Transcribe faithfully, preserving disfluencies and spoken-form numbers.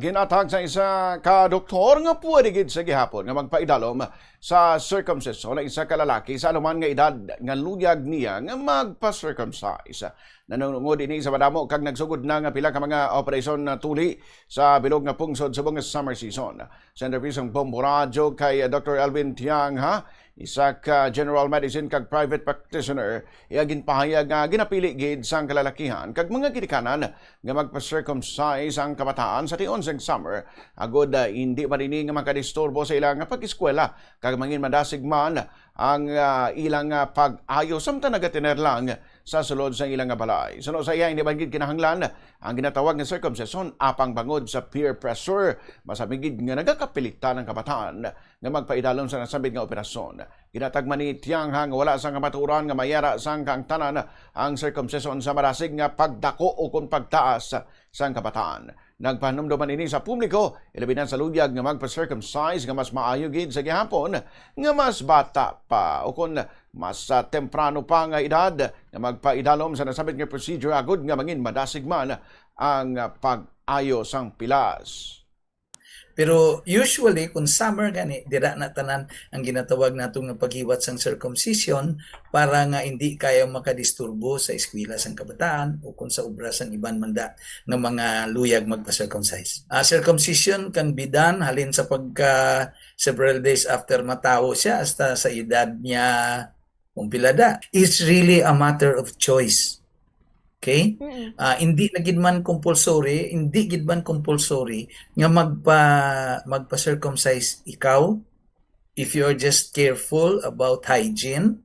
Ginatag sa isa ka doktor nga pwede gid sa gihapon nga magpaidalom sa circumcision ang isa ka lalaki sa anuman nga edad nga luyag niya nga magpa-circumcise. Nanunungod ini sa madamo kag nagsugod na nga pila ka mga operasyon na tuli sa bilog nga pungsod subong nga summer season. Sa interview sang Bombo Radyo kay Doctor Elvin Tiang, ha, isa ka general medicine kag private practitioner, iya ginpahayag nga ginapili gid sang kalalakihan kag mga ginikanan nga magpa-circumcise ang kabataan sa tion sang summer, agod, ah, hindi man ini nga makadisturbo sa ilang pag-eskwela kag mangin madasig man ang, ah, ilang, ah, pag-ayo samtang nagatiner lang sa sulod sa ilang nga balay. Suno sa iya, hindi man gid kinahanglan ang ginatawag nga circumcision apang bangod sa peer pressure, masami gid nga nagakapilitan ang kabataan nga magpaidalom sa nasambit nga operasyon. Ginatagman ni Tiang nga wala sang kamatuoran nga mayara sang kaangtanan ang circumcision sa madasig nga pagdako o kon pagtaas sang kabataan. Nagpahanumdom man ini sa publiko, ilabi na sa luyag nga magpa-circumcise nga mas maayo gid sa gihapon nga mas bata pa o kon mas, ah, temprano pa nga edad nga magpaidalom sa nasambit nga procedure agod nga mangin madasig man ang, ah, pag-ayo sang pilas. Pero usually, kung summer gani, dira na tanan ang ginatawag nato nga paghiwat sang circumcision para nga hindi kayo makadisturbo sa eskwela sang kabataan o kung sa obra sang iban man da nga mga luyag magpa-circumcise. Ah, circumcision can be done halin sa pagka several days after matawo siya hasta sa edad niya kung pila da. It's really a matter of choice. Okay? Mm-mm. Ah, hindi na gid man compulsory, hindi gid man compulsory nga magpa magpa-circumcise ikaw if you are just careful about hygiene